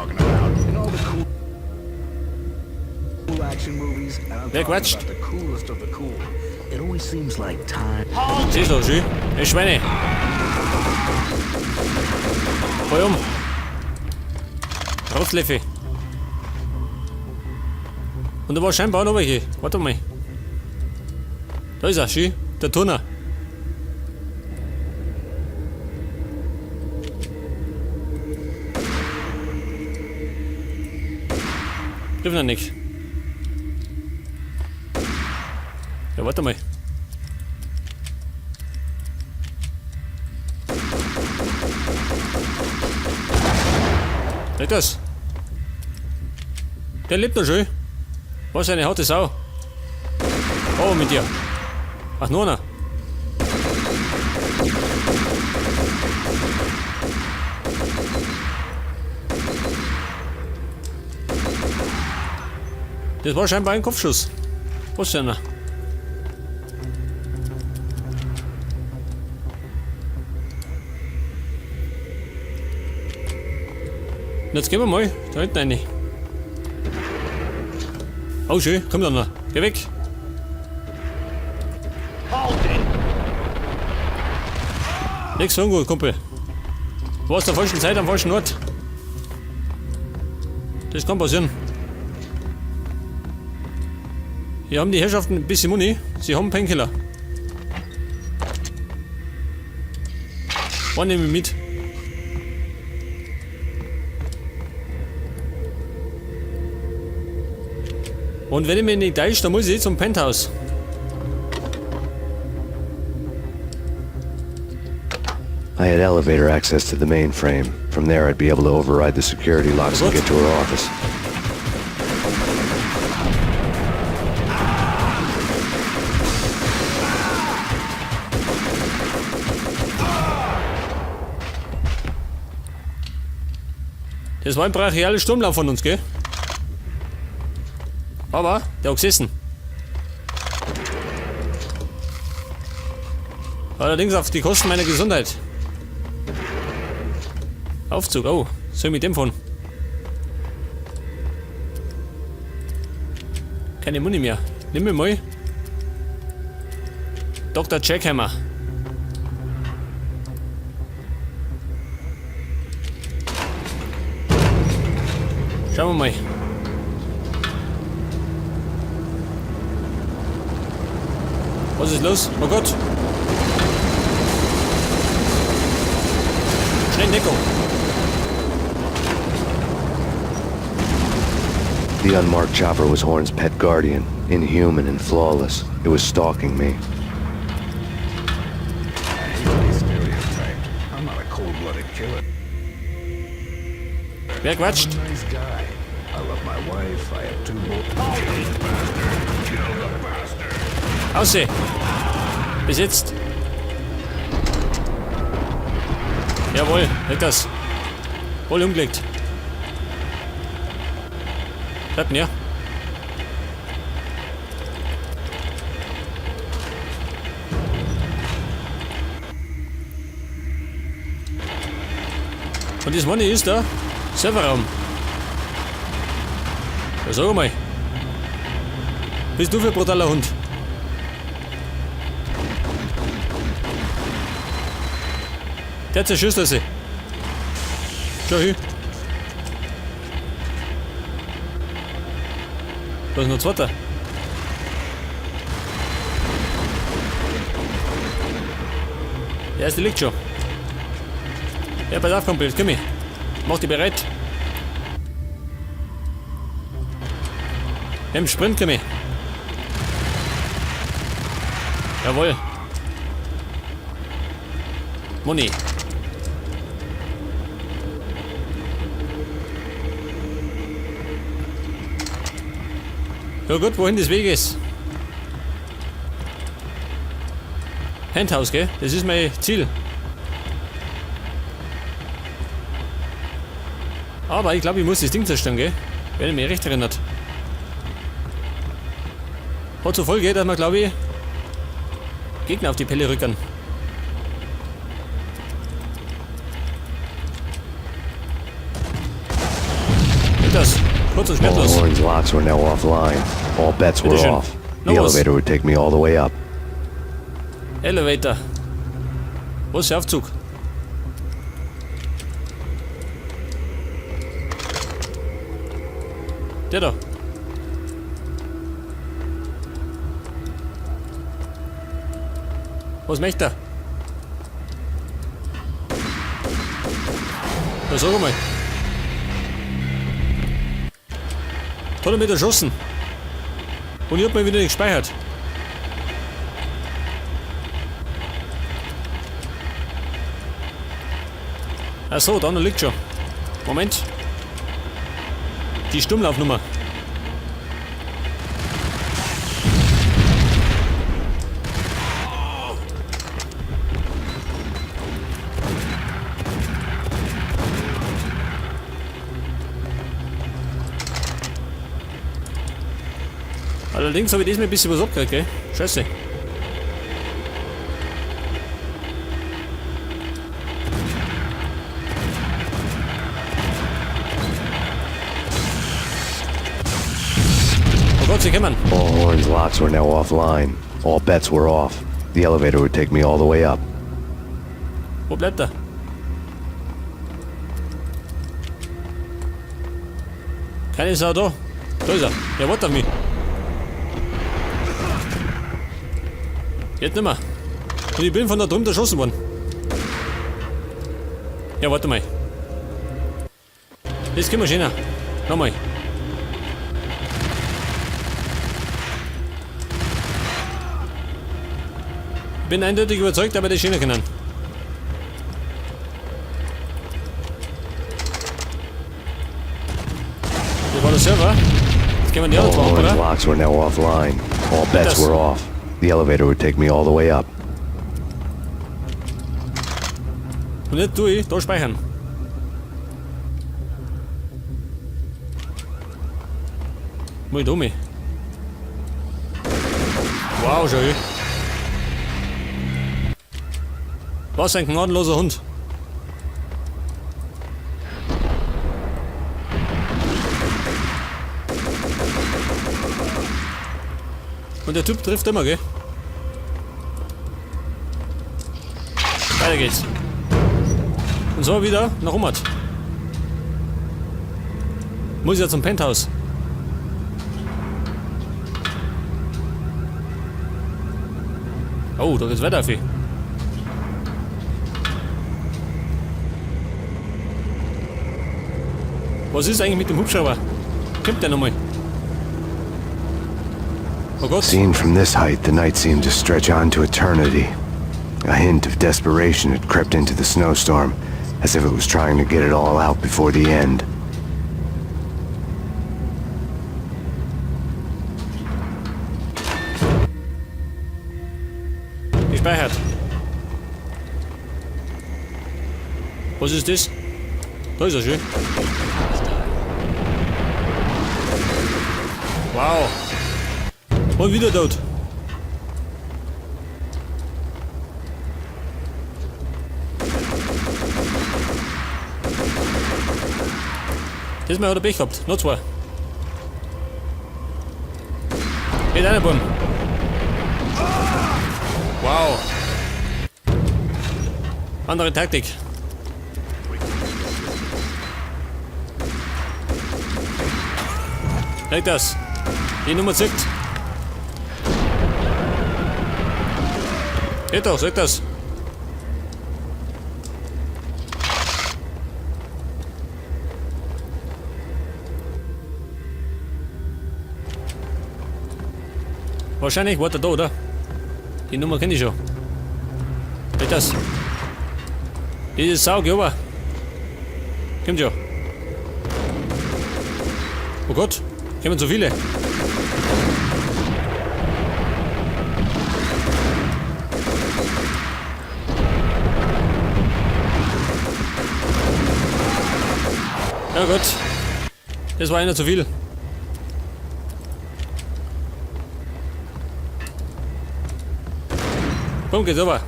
talking about. In all the cool action movies, and I'm Wer talking quatscht? about the coolest of the cool. It always seems like time. Siehst du, schön. Ey, Schweine. Voll um. Rotzleffe. Und da war scheinbar auch noch welche. Warte mal. Da ist er, schön. Der Turner. Trifft er nicht. Ja, warte mal. Nicht das? Der lebt noch schön. Was eine harte Sau. Oh, mit dir. Ach, nur einer. Das war scheinbar ein Kopfschuss. Was für einer? Und jetzt gehen wir mal da hinten rein. Oh schön, komm dann noch. Geh weg. Nix ungut, Kumpel. Du warst zur falschen Zeit am falschen Ort. Das kann passieren. Hier haben die Herrschaften ein bisschen Muni. Sie haben Painkiller. Wann nehme ich mit? Und wenn ich mich nicht täusche, dann muss ich zum Penthouse. I had elevator access to the mainframe. From there, I'd be able to override the security locks and get to her office. Das war ein brachialer Sturmlauf von uns, gell? Aber der hat gesessen. Allerdings auf die Kosten meiner Gesundheit. Aufzug, oh, soll ich mit dem fahren? Keine Muni mehr. Nimm mir mal. Dr. Jackhammer. Schauen wir mal. Was ist los? Oh Gott. Schnell in Deckung. The unmarked chopper was Horn's pet guardian, inhuman and flawless. It was stalking me. I hate to be stereotyped. I'm not a cold-blooded killer. Wer quatscht? I'm a nice guy. I love my wife. I have two boys. Bastard! Kill the bastard! Ausseh. Besetzt. Jawohl, leg das. Voll umgelegt. Bleibt mir. Und das Money ist da. Serverraum. Ja, sag mal. Bist du für ein brutaler Hund? Der zerschießt er sie. Schau hin. Da ist noch ein zweiter. Der erste liegt schon. Ja, pass auf, Kumpel, komm her. Mach dich bereit. Im Sprint, komm her. Jawohl. Money. Ja gut, wohin des Weges? Penthouse, gell? Das ist mein Ziel. Aber ich glaube, ich muss das Ding zerstören, gell? Wenn ich mich recht erinnert. Hat zur Folge, dass wir, glaube ich, Gegner auf die Pelle rücken. Geht das? Kurz und All schmerzlos. Horn's locks were now offline. All bets were Bitteschön. off. The Los. elevator would take me all the way up. Elevator. Wo ist der Aufzug? Der da. Was möchte er? Na, sag mal. Hat er mich erschossen. Und ich hab mal wieder nicht gespeichert. Ach so, da liegt schon. Moment. Die Sturmlaufnummer. Allerdings habe ich diesmal ein bisschen was abgekriegt, gell? Scheiße. Oh Gott, sie kommen. All Horn's locks were now offline. All bets were off. The elevator would take me all the way up. Wo bleibt er? Keine Sau da. Da ist er. Er wartet auf mich. Jetzt nimmer. Und ich bin von da drüben erschossen worden. Ja, warte mal. Das können wir schöner. Nochmal. Bin eindeutig überzeugt, aber das schöner können. Das war der Server. Jetzt können wir die All anderen zwei ab, Horn's oder? locks were now offline. All bets Das- were off. The elevator would take me all the way up. Und jetzt tue ich da speichern. Muss ich da mich? Wow, schau ich. Was ein gnadenloser Hund. Und der Typ trifft immer, gell? Weiter geht's. Und so wieder nach Ummert. Muss ja zum Penthouse. Oh, da geht's weiter, Vieh. Was ist eigentlich mit dem Hubschrauber? Kommt der nochmal? Oh Gott. Seen from this height, the night seemed to stretch on to eternity. A hint of desperation had crept into the snowstorm, as if it was trying to get it all out before the end. Gespeichert. Was ist das? Da ist er schön. Wow. Und wieder tot. Diesmal hat er Pech gehabt. Noch zwei. Geht einer, Buben. Wow. Andere Taktik. Leg das. Die Nummer zickt. Geht doch, sag das. Wahrscheinlich war der da, oder? Die Nummer kenne ich schon. Geht das? Diese Sau, geh rüber. Kommt schon. Oh Gott, kommen zu viele. Ja gut, das war einer zu viel. Komm, geht's rüber.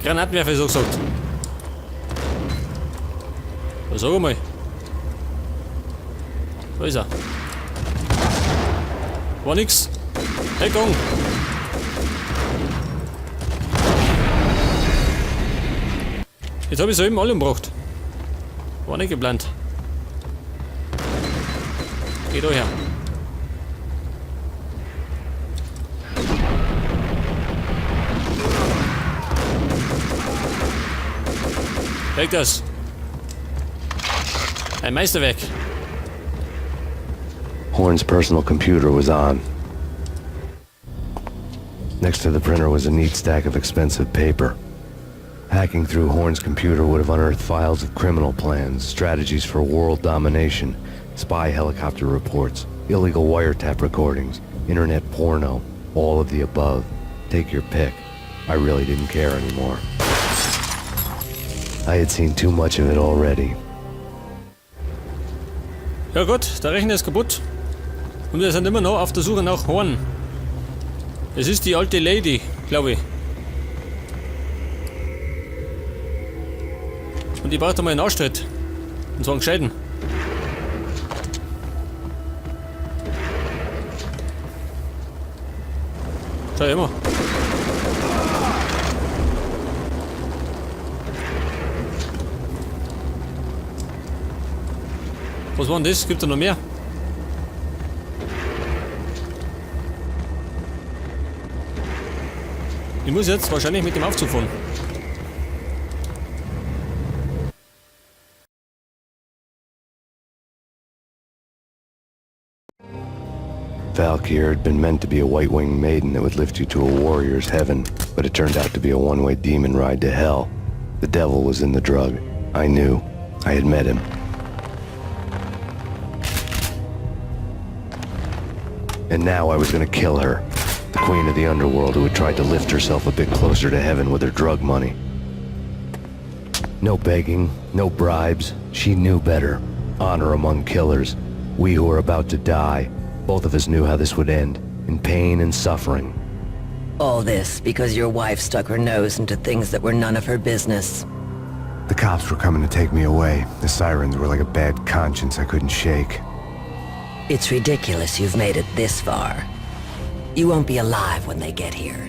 Granatenwerfer ist so gesagt. Was sag mal. Da ist er. War nix. Deckung! Jetzt habe ich so eben alle umgebracht. War nicht geplant. Geh da her. Weg das! Ein Meisterwerk. Horn's personal computer was on. Next to the printer was a neat stack of expensive paper. Hacking through Horn's computer would have unearthed files of criminal plans, strategies for world domination, spy helicopter reports, illegal wiretap recordings, internet porno, all of the above. Take your pick. I really didn't care anymore. I had seen too much of it already. Ja gut, der Rechner ist kaputt. Und wir sind immer noch auf der Suche nach Horn. Es ist die alte Lady, glaube ich. Und die braucht einmal einen Arschtritt. Und zwar einen gescheiten. Schau immer. Was war denn das? Gibt da noch mehr? Ich muss jetzt wahrscheinlich mit dem Aufzug fahren. Valkyr had been meant to be a white-winged maiden that would lift you to a warrior's heaven, but it turned out to be a one-way demon ride to hell. The devil was in the drug. I knew. I had met him. And now I was gonna kill her. The queen of the underworld who had tried to lift herself a bit closer to heaven with her drug money. No begging, no bribes. She knew better. Honor among killers. We who are about to die. Both of us knew how this would end. In pain and suffering. All this because your wife stuck her nose into things that were none of her business. The cops were coming to take me away. The sirens were like a bad conscience I couldn't shake. It's ridiculous you've made it this far. You won't be alive when they get here.